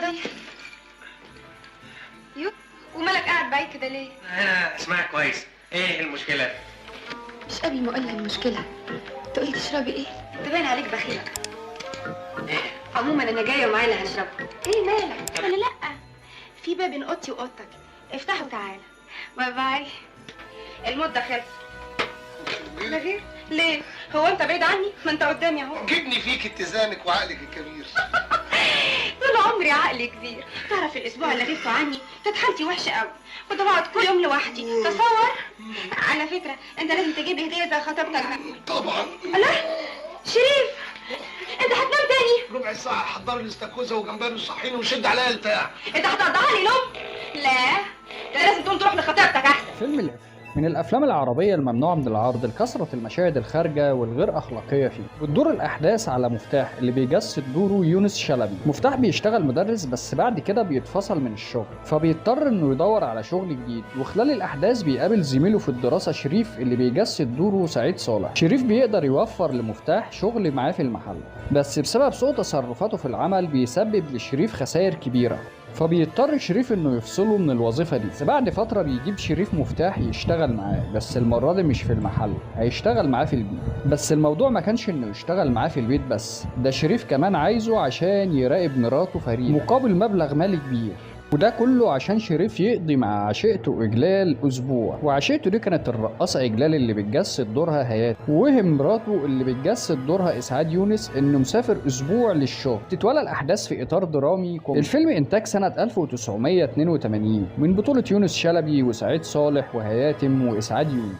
اتفضل. يو، ومالك قاعد بعيد كده ليه؟ انا اسمعك كويس. ايه المشكلة؟ مش قبل ما اقول لك المشكلة تقولي تشربي ايه؟ تبان عليك بخيل. ايه؟ عموما انا جاية ومعايا اللي هنشربه. ايه مالك؟ ولا لا، في باب بين اوضتي واوضتك، افتحه وتعالى. bye bye. المدة خلصت. لا غير ليه؟ هو انت بعيد عني؟ ما انت قدامي اهو. جبني فيك اتزانك وعقلك الكبير. طول عمري عقلي كبير. تعرف الاسبوع اللي غبته عني كانت حالتي وحشة قوي، كنت بقعد كل يوم لوحدي. تصور. على فكرة انت لازم تجيب هديه زي خطيبتك. طبعا. لا شريف، انت هتنام تاني؟ ربع ساعة حضر لي استاكوزا وجمبري وصحيني وشد عليا البتاع. انت هتقطعها لي نوم؟ لا ده لازم تقوم تروح لخطيبتك احسن. فيلم القفل من الافلام العربية الممنوعه من العرض لكثرة المشاهد الخارجة والغير اخلاقية فيه. بتدور الاحداث على مفتاح اللي بيجسد دوره يونس شلبي. مفتاح بيشتغل مدرس، بس بعد كده بيتفصل من الشغل، فبيضطر انه يدور على شغل جديد. وخلال الاحداث بيقابل زميله في الدراسة شريف اللي بيجسد دوره سعيد صالح. شريف بيقدر يوفر لمفتاح شغل معاه في المحل، بس بسبب سوء تصرفاته في العمل بيسبب لشريف خسائر كبيرة، فبيضطر شريف انه يفصله من الوظيفة دي. بس بعد فترة بيجيب شريف مفتاح يشتغل معاه، بس المرة دي مش في المحل، هيشتغل معاه في البيت. بس الموضوع ما كانش انه يشتغل معاه في البيت بس، ده شريف كمان عايزه عشان يراقب مراته فريدة مقابل مبلغ مالي كبير. وده كله عشان شريف يقضي مع عشيقته إجلال أسبوع. وعشيقته دي كانت الرقاصة إجلال اللي بتجسد دورها هيات، ووهم مراته اللي بتجسد دورها إسعاد يونس إنه مسافر أسبوع للشغل. تتولى الأحداث في إطار درامي كوميدي. الفيلم إنتاج سنة 1982 من بطولة يونس شلبي وسعيد صالح وهياتم وإسعاد يونس.